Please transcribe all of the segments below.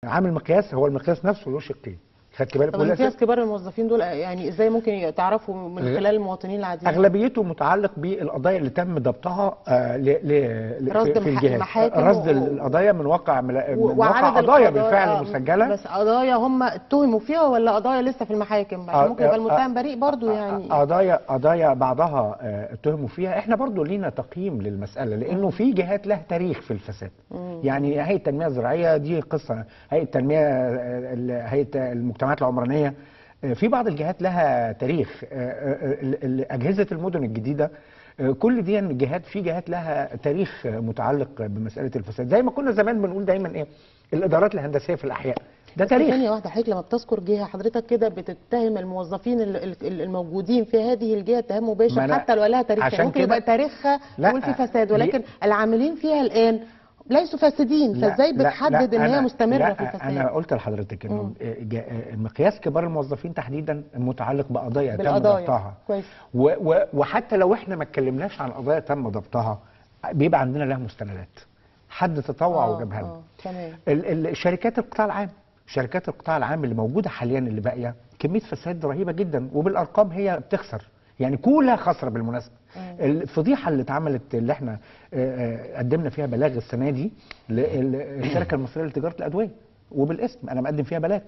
عامل مقياس، هو المقياس نفسه له شقين. خدت بالك؟ طب مقياس كبار الموظفين دول يعني ازاي ممكن تعرفوا من خلال المواطنين العاديين؟ اغلبيته متعلق بالقضايا اللي تم ضبطها في الجهاز، رصد القضايا من واقع قضايا بالفعل مسجله. بس قضايا هم اتهموا فيها ولا قضايا لسه في المحاكم؟ عشان ممكن يبقى المتهم بريء برضه يعني. قضايا بعضها اتهموا فيها. احنا برضه لينا تقييم للمسالة، لانه في جهات لها تاريخ في الفساد. يعني هيئة التنمية الزراعية دي قصة، هيئة التنمية، هيئة المجتمعات العمرانية، في بعض الجهات لها تاريخ، اجهزة المدن الجديدة، كل دي جهات، في جهات لها تاريخ متعلق بمسالة الفساد. زي ما كنا زمان بنقول دايما ايه، الادارات الهندسية في الاحياء، ده تاريخ. ثانية واحدة، حضرتك لما بتذكر جهة حضرتك كده بتتهم الموظفين الموجودين في هذه الجهة اتهام مباشر حتى لو لها تاريخ. يعني ممكن يبقى تاريخها تقول في فساد، ولكن العاملين فيها الان ليسوا فاسدين، فازاي بتحدد ان هي مستمرة في الفساد؟ انا قلت لحضرتك انه مقياس كبار الموظفين تحديدا متعلق بقضايا تم ضبطها. كويس. وحتى لو احنا ما اتكلمناش عن قضايا تم ضبطها بيبقى عندنا لها مستندات، حد تطوع وجابها لنا. تمام. شركات القطاع العام، شركات القطاع العام اللي موجودة حاليا اللي باقية كمية فساد رهيبة جدا، وبالارقام هي بتخسر، يعني كلها خسره بالمناسبة. الفضيحة اللي اتعملت اللي احنا قدمنا فيها بلاغ السنة دي للشركة المصرية لتجاره الادوية، وبالاسم انا مقدم فيها بلاغ،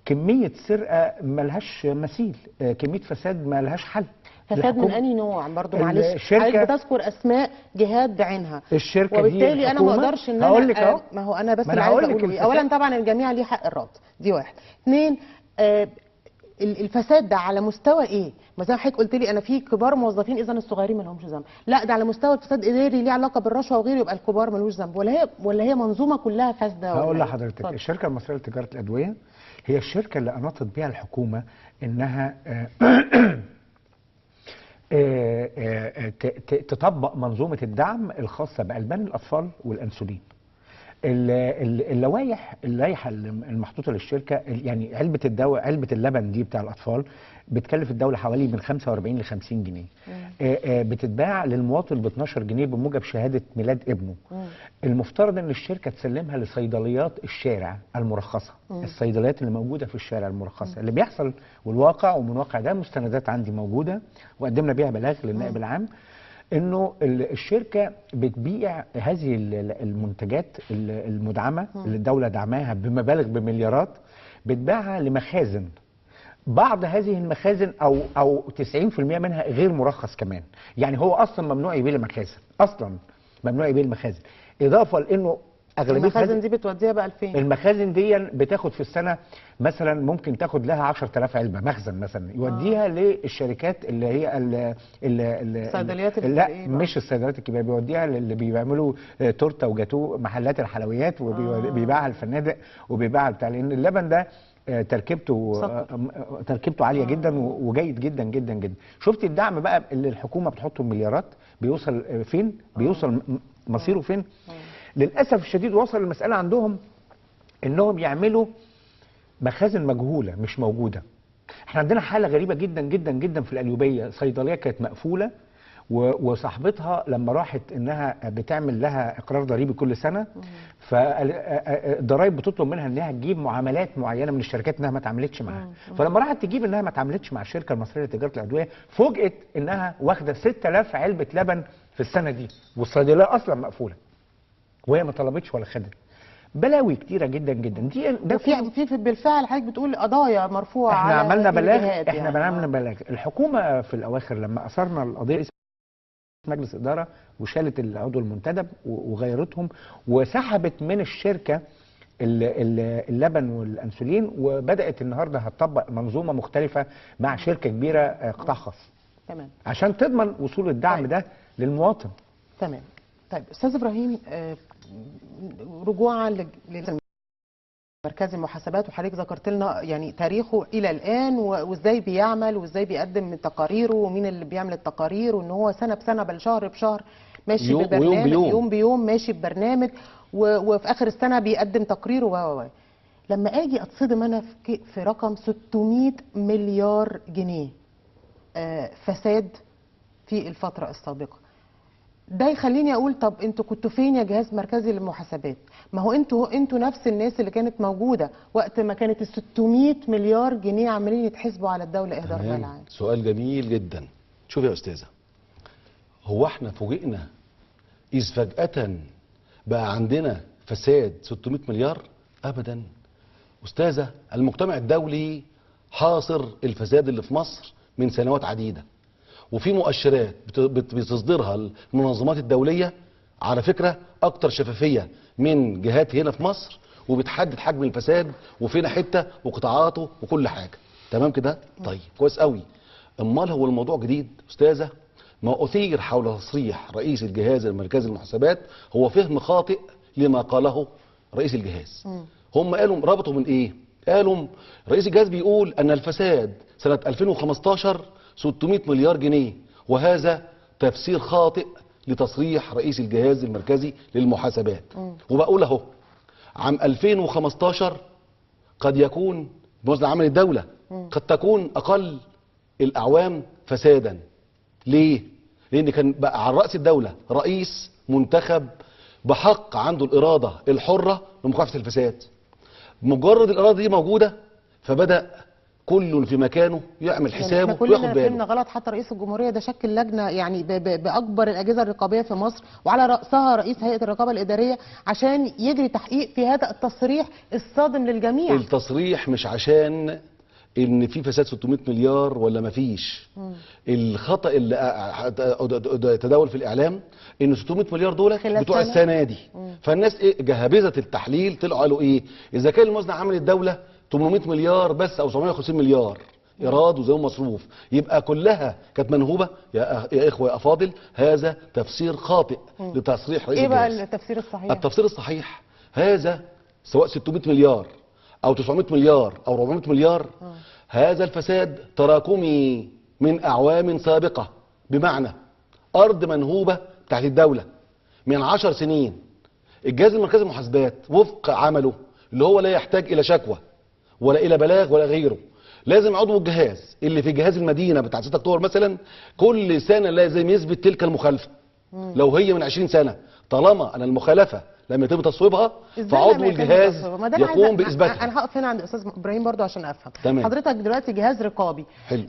كمية سرقه ملهاش مثيل، كمية فساد ملهاش حل. فساد من انهي نوع برضه؟ معلش حضرتك بتذكر اسماء جهات بعينها، الشركة دي وبالتالي انا ما اقدرش ان انا، ما هو انا بس اللي عايزه اقوله، اولا طبعا الجميع ليه حق الرد، دي واحد. اثنين، الفساد ده على مستوى ايه؟ ما زي ما حضرتك قلت لي انا في كبار موظفين اذا الصغيرين ما لهمش ذنب، لا ده على مستوى الفساد اداري ليه علاقة بالرشوة وغيره، يبقى الكبار ملوش ذنب، ولا هي منظومة كلها فاسدة؟ هقول لحضرتك، الشركة المصرية لتجاره الادوية هي الشركة اللي اناطت بيها الحكومة انها تطبق منظومة الدعم الخاصة بالبان الاطفال والانسولين. اللوائح، اللائحة المحطوطه للشركة، يعني علبة الدواء، علبة اللبن دي بتاع الاطفال بتكلف الدولة حوالي من 45 ل 50 جنيه، بتتباع للمواطن ب 12 جنيه بموجب شهادة ميلاد ابنه. المفترض ان الشركة تسلمها لصيدليات الشارع المرخصة، الصيدليات اللي موجودة في الشارع المرخصة. اللي بيحصل والواقع، ومن واقع ده مستندات عندي موجودة وقدمنا بيها بلاغ للنائب العام، انه الشركة بتبيع هذه المنتجات المدعمه اللي الدولة دعماها بمبالغ بمليارات، بتبيعها لمخازن. بعض هذه المخازن او 90% منها غير مرخص كمان، يعني هو اصلا ممنوع يبيع المخازن، اصلا ممنوع يبيع المخازن، اضافه لانه اغلبية المخازن دي بتوديها بقى لفين؟ المخازن دي بتاخد في السنة مثلا ممكن تاخد لها 10000 علبة مخزن مثلا، يوديها للشركات اللي هي الصيدليات. لا مش الصيدليات الكبيرة، بيوديها للي بيعملوا تورته وجاتوه، محلات الحلويات، وبيبيعها الفنادق وبيبيعها بتاع، لان اللبن ده تركيبته عالية جدا وجيد جدا جدا جدا. شفت الدعم بقى اللي الحكومة بتحطه بمليارات بيوصل فين؟ بيوصل مصيره فين؟ للأسف الشديد وصل المسألة عندهم إنهم يعملوا مخازن مجهولة مش موجودة. احنا عندنا حالة غريبة جدا جدا جدا في القليوبية، صيدلية كانت مقفولة وصاحبتها لما راحت إنها بتعمل لها إقرار ضريبي كل سنة، فالضرايب بتطلب منها إنها تجيب معاملات معينة من الشركات إنها ما تعاملتش معاها، فلما راحت تجيب إنها ما تعاملتش مع الشركة المصرية لتجارة الأدوية، فوجئت إنها واخدة 6000 علبة لبن في السنة دي، والصيدلية أصلا مقفولة، وهي ما طلبتش ولا خدت. بلاوي كتيرة جدا جدا دي. ده في بالفعل حضرتك بتقول قضايا مرفوعة. احنا عملنا بلاغ، احنا عملنا بلاغ. الحكومة في الاواخر لما اثرنا القضية مجلس ادارة وشالت العضو المنتدب وغيرتهم، وسحبت من الشركة اللبن والانسولين، وبدات النهارده هتطبق منظومة مختلفة مع شركة كبيرة قطاع خاص. تمام. عشان تضمن وصول الدعم ده للمواطن. تمام. طيب استاذ ابراهيم، رجوعا لمركز المحاسبات، وحضرتك ذكرت لنا يعني تاريخه الى الان وازاي بيعمل وازاي بيقدم تقاريره ومين اللي بيعمل التقارير، وان هو سنة بسنة بل شهر بشهر ماشي ببرنامج، يوم بيوم ماشي ببرنامج، وفي اخر السنة بيقدم تقريره و لما اجي اتصدم انا في رقم 600 مليار جنيه فساد في الفترة السابقة، ده يخليني اقول طب انتوا كنتوا فين يا جهاز مركزي للمحاسبات؟ ما هو انتوا نفس الناس اللي كانت موجودة وقت ما كانت ال 600 مليار جنيه عمالين يتحسبوا على الدولة اهدار مال عام. سؤال جميل جدا. شوف يا استاذه، هو احنا فوجئنا اذ فجأة بقى عندنا فساد 600 مليار؟ ابدا استاذه، المجتمع الدولي حاصر الفساد اللي في مصر من سنوات عديدة، وفي مؤشرات بتصدرها المنظمات الدولية على فكرة اكتر شفافية من جهات هنا في مصر، وبتحدد حجم الفساد وفينا حتة وقطاعاته وكل حاجة. تمام كده؟ طيب كويس قوي. امال هو الموضوع جديد استاذه؟ ما اثير حول تصريح رئيس الجهاز المركزي للمحاسبات هو فهم خاطئ لما قاله رئيس الجهاز. هم قالوا، ربطوا من ايه؟ قالوا رئيس الجهاز بيقول ان الفساد سنة 2015 600 مليار جنيه، وهذا تفسير خاطئ لتصريح رئيس الجهاز المركزي للمحاسبات. وبقول اهو، عام 2015 قد يكون بوزن عمل الدولة قد تكون اقل الاعوام فسادا. ليه؟ لان كان بقى على رأس الدولة رئيس منتخب بحق عنده الإرادة الحرة لمكافحة الفساد. مجرد الإرادة دي موجودة، فبدأ كل في مكانه يعمل حسابه وياخد باله. يعني احنا فهمنا غلط. حتى رئيس الجمهورية ده شكل لجنة يعني بأكبر الأجهزة الرقابية في مصر، وعلى رأسها رئيس هيئة الرقابة الإدارية، عشان يجري تحقيق في هذا التصريح الصادم للجميع. التصريح مش عشان ان في فساد 600 مليار ولا ما فيش. الخطأ اللي تداول في الاعلام ان 600 مليار دول بتوع السنة دي. فالناس ايه، جهبذه التحليل طلعوا قالوا ايه، اذا كان الموازنة عامل الدولة 800 مليار بس او 750 مليار ايراد وزي مصروف، يبقى كلها كانت منهوبه. يا اخوه يا افاضل، هذا تفسير خاطئ لتصريح رئيس الجهاز. ايه بقى التفسير الصحيح؟ التفسير الصحيح هذا سواء 600 مليار او 900 مليار او 400 مليار، هذا الفساد تراكمي من اعوام سابقه. بمعنى ارض منهوبه تحت الدولة من 10 سنين، الجهاز المركزي للمحاسبات وفق عمله اللي هو لا يحتاج الى شكوى ولا الى بلاغ ولا غيره، لازم عضو الجهاز اللي في جهاز المدينة بتاع 6 اكتوبر مثلا كل سنة لازم يثبت تلك المخالفة. لو هي من 20 سنة، طالما ان المخالفة لم يتم تصويبها فعضو الجهاز يقوم باثباتها. انا هقف هنا عند استاذ ابراهيم برضو عشان افهم. تمام. حضرتك دلوقتي جهاز رقابي، حلو،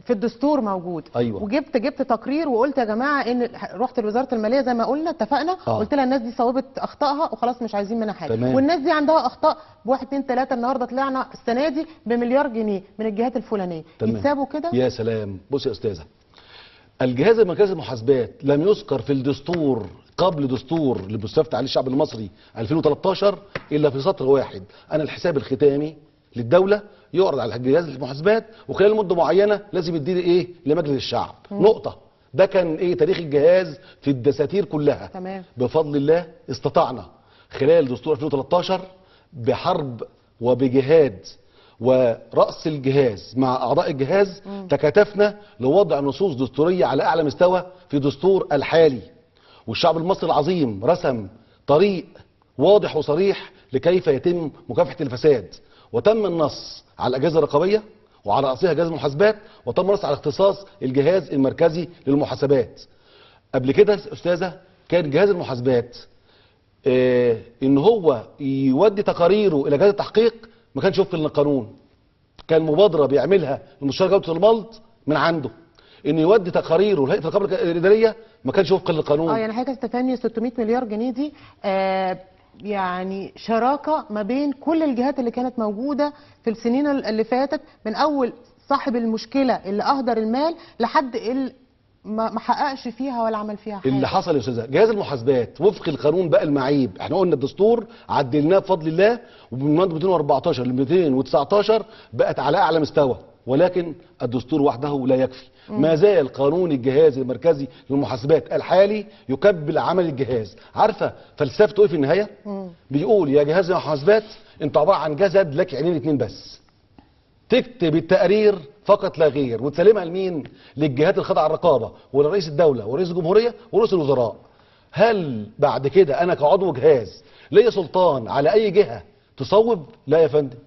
في الدستور موجود. أيوة. وجبت تقرير وقلت يا جماعة ان رحت لوزارة المالية زي ما قلنا اتفقنا، قلت لها الناس دي صوبت اخطائها وخلاص مش عايزين منها حاجة. تمام. والناس دي عندها اخطاء ب1 2 3، النهارده طلعنا السنة دي بمليار جنيه من الجهات الفلانية. يتسابوا كده؟ يا سلام. بص يا استاذه، الجهاز المركزي للمحاسبات لم يذكر في الدستور قبل دستور اللي مستفتى عليه الشعب المصري 2013 الا في سطر واحد، ان الحساب الختامي للدولة يعرض على جهاز المحاسبات وخلال مده معينة لازم يديه ايه لمجلس الشعب. نقطة. ده كان ايه تاريخ الجهاز في الدساتير كلها. تمام. بفضل الله استطعنا خلال دستور 2013 بحرب وبجهاد ورأس الجهاز مع أعضاء الجهاز تكاتفنا لوضع نصوص دستورية على أعلى مستوى في دستور الحالي، والشعب المصري العظيم رسم طريق واضح وصريح لكيف يتم مكافحة الفساد، وتم النص على الأجهزة الرقابية وعلى رأسها جهاز المحاسبات، وتم النص على اختصاص الجهاز المركزي للمحاسبات. قبل كده أستاذة كان جهاز المحاسبات إن هو يودي تقاريره إلى جهاز التحقيق ما كانش وفق للقانون، كان مبادرة بيعملها المستشار جودة الملط من عنده انه يودي تقاريره لهيئة الرقابة الادارية، ما كانش وفقا للقانون. يعني حضرتك تفهمني 600 مليار جنيه دي يعني شراكة ما بين كل الجهات اللي كانت موجودة في السنين اللي فاتت، من اول صاحب المشكلة اللي اهدر المال لحد اللي ما حققش فيها ولا عمل فيها حاجة. اللي حصل يا استاذه، جهاز المحاسبات وفق القانون بقى المعيب، احنا قلنا الدستور عدلناه بفضل الله، ومن 214 ل 219 بقت على اعلى مستوى، ولكن الدستور وحده لا يكفي. ما زال قانون الجهاز المركزي للمحاسبات الحالي يكبل عمل الجهاز. عارفه فلسفته ايه في النهاية؟ بيقول يا جهاز المحاسبات انت عبارة عن جسد لك عينين اتنين بس، تكتب التقارير فقط لا غير، وتسلمها لمين؟ للجهات الخاضعه للرقابة ولرئيس الدولة ورئيس الجمهورية ورئيس الوزراء. هل بعد كده انا كعضو جهاز ليا سلطان على اي جهة تصوب؟ لا يا فندم.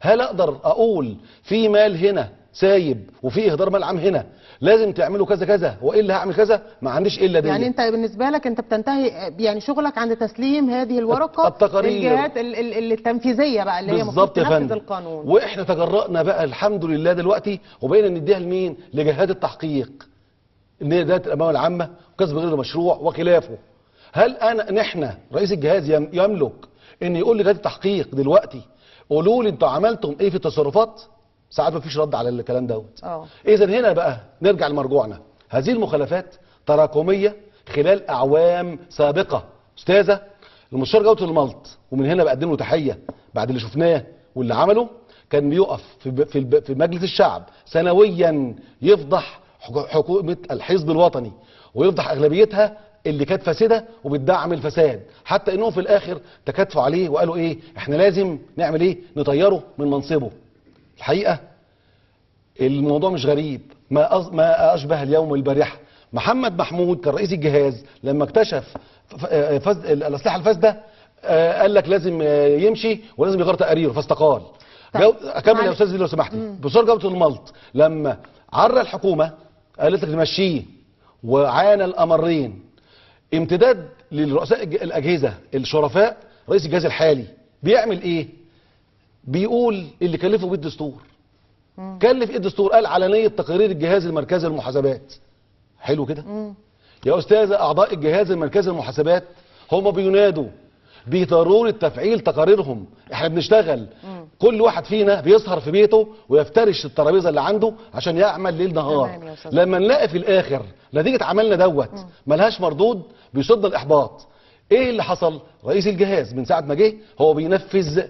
هل اقدر اقول في مال هنا سايب وفي اهدار مال عام هنا، لازم تعملوا كذا كذا والا هعمل كذا، ما عنديش الا دي. يعني انت بالنسبة لك انت بتنتهي يعني شغلك عند تسليم هذه الورقة التقارير للجهات التنفيذية بقى اللي هي المفروض تنفذ القانون. واحنا تجرأنا بقى الحمد لله دلوقتي وبقينا نديها لمين؟ لجهات التحقيق، ان هي ادارة الاموال العامة وكسب غير مشروع وخلافه. هل نحن رئيس الجهاز يملك ان يقول لجهات التحقيق دلوقتي قولوا لي انتوا عملتم ايه في التصرفات؟ ساعات مفيش رد على الكلام دوت. اذا هنا بقى نرجع لمرجوعنا، هذه المخالفات تراكمية خلال اعوام سابقه. استاذه المستشار جوده الملط، ومن هنا بقدم له تحية بعد اللي شفناه واللي عمله، كان بيقف في مجلس الشعب سنويا يفضح حكومة الحزب الوطني ويفضح اغلبيتها اللي كانت فاسدة وبتدعم الفساد، حتى انهم في الاخر تكاتفوا عليه وقالوا ايه؟ احنا لازم نعمل ايه؟ نطيره من منصبه. الحقيقة الموضوع مش غريب، ما اشبه اليوم البارحة. محمد محمود كان رئيس الجهاز لما اكتشف الاسلحة الفاسدة قال لك لازم يمشي ولازم يغير تقاريره فاستقال. طيب. اكمل يا استاذ لو سمحتي. بصور جوده الملط لما عرى الحكومة قالت لك نمشيه وعانى الامرين. امتداد للرؤساء الاجهزة الشرفاء، رئيس الجهاز الحالي بيعمل ايه؟ بيقول اللي كلفه بالدستور. كلف ايه الدستور؟ قال علنية تقارير الجهاز المركزي للمحاسبات. حلو كده؟ يا استاذه اعضاء الجهاز المركزي للمحاسبات هم بينادوا بضرورة تفعيل تقاريرهم. احنا بنشتغل، كل واحد فينا بيسهر في بيته ويفترش الترابيزة اللي عنده عشان يعمل ليل نهار. لما نلاقي في الاخر نتيجة عملنا دوت ملهاش مردود بيصيبنا الاحباط. ايه اللي حصل؟ رئيس الجهاز من ساعة ما جه هو بينفذ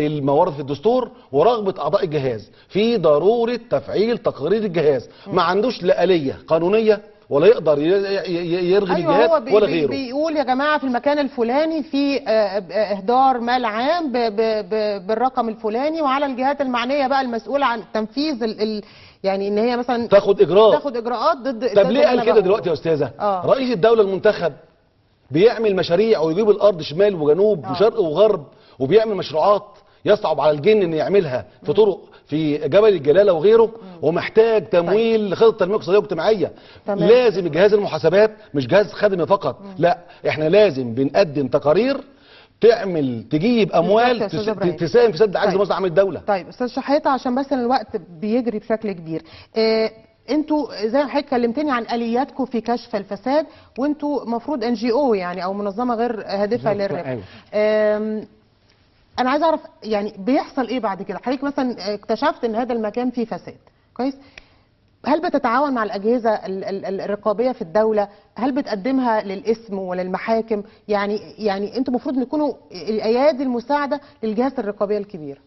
الموارد في الدستور ورغبه اعضاء الجهاز في ضرورة تفعيل تقارير الجهاز. ما عندوش لا آلية قانونية ولا يقدر يرغي الجهات ولا غيره. بيقول يا جماعة في المكان الفلاني في اهدار مال عام بالرقم الفلاني، وعلى الجهات المعنية بقى المسؤولة عن تنفيذ يعني ان هي مثلا تاخد اجراءات ضد. طب ليه قال كده دلوقتي يا استاذه؟ رئيس الدولة المنتخب بيعمل مشاريع ويجيب الارض شمال وجنوب وشرق وغرب، وبيعمل مشروعات يصعب على الجن ان يعملها في طرق في جبل الجلاله وغيره، ومحتاج تمويل لخطة التنمية الاقتصادية والاجتماعية. لازم الجهاز المحاسبات مش جهاز خدمي فقط، لا احنا لازم بنقدم تقارير تعمل تجيب اموال تساهم في سد عجز مصنع عام الدولة. طيب استاذ شحاته، عشان بس الوقت بيجري بشكل كبير، انتوا زي ما حضرتك كلمتني عن الياتكم في كشف الفساد، وانتوا المفروض NGO يعني او منظمة غير هادفة للربح. انا عايز اعرف يعني بيحصل ايه بعد كده؟ حضرتك مثلا اكتشفت ان هذا المكان فيه فساد، كويس؟ هل بتتعاون مع الاجهزة الرقابية في الدولة؟ هل بتقدمها للاسم وللمحاكم؟ يعني انتوا المفروض تكونوا الايادي المساعدة للجهات الرقابية الكبيرة.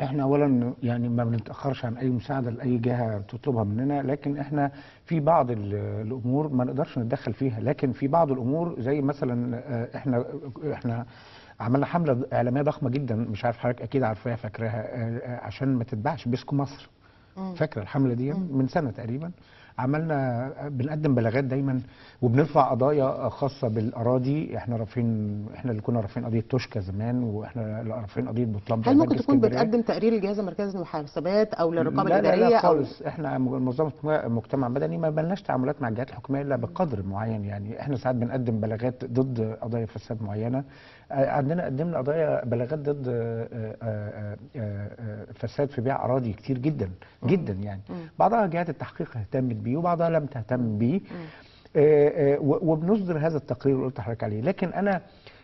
احنا اولا يعني ما بنتاخرش عن اي مساعدة لاي جهة تطلبها مننا، لكن احنا في بعض الامور ما نقدرش نتدخل فيها، لكن في بعض الامور زي مثلا احنا عملنا حمله اعلامية ضخمة جدا، مش عارف حضرتك اكيد عارفاها فاكراها، عشان ما تتباعش بيسكو مصر. فاكره الحملة دي من سنة تقريبا؟ عملنا بنقدم بلاغات دايما وبنرفع قضايا خاصة بالاراضي. احنا اللي كنا رافعين قضية توشكا زمان، واحنا اللي رافعين قضية بوطلب. هل ممكن تكون بتقدم تقرير للجهاز المركزي للمحاسبات او للرقابة الادارية؟ لا خالص، احنا منظمة مجتمع مدني ما بلناش تعاملات مع الجهات الحكومية الا بقدر معين. يعني احنا ساعات بنقدم بلاغات ضد قضايا فساد معينة، عندنا قدمنا قضايا بلاغات ضد فساد في بيع اراضي كتير جدا جدا يعني. بعضها جهات التحقيق اهتمت بيه وبعضها لم تهتم بيه، وبنصدر هذا التقرير اللي قلت لحضرتك عليه. لكن انا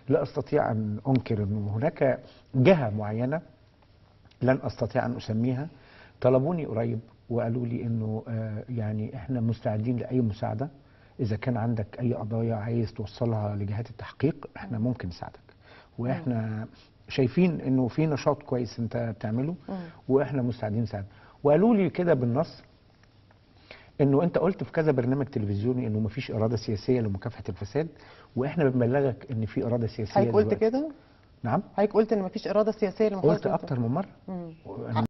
لا استطيع ان انكر ان هناك جهة معينة لن استطيع ان اسميها طلبوني قريب وقالوا لي انه يعني احنا مستعدين لاي مساعدة، اذا كان عندك اي قضايا عايز توصلها لجهات التحقيق احنا ممكن نساعدك، واحنا شايفين انه في نشاط كويس انت بتعمله واحنا مستعدين نساعدك. وقالوا لي كده بالنص انه انت قلت في كذا برنامج تلفزيوني انه مفيش اراده سياسية لمكافحة الفساد، واحنا بنبلغك ان في اراده سياسية. حضرتك قلت كده؟ نعم، حضرتك قلت ان مفيش اراده سياسية لمكافحة قلت اكتر من مرة.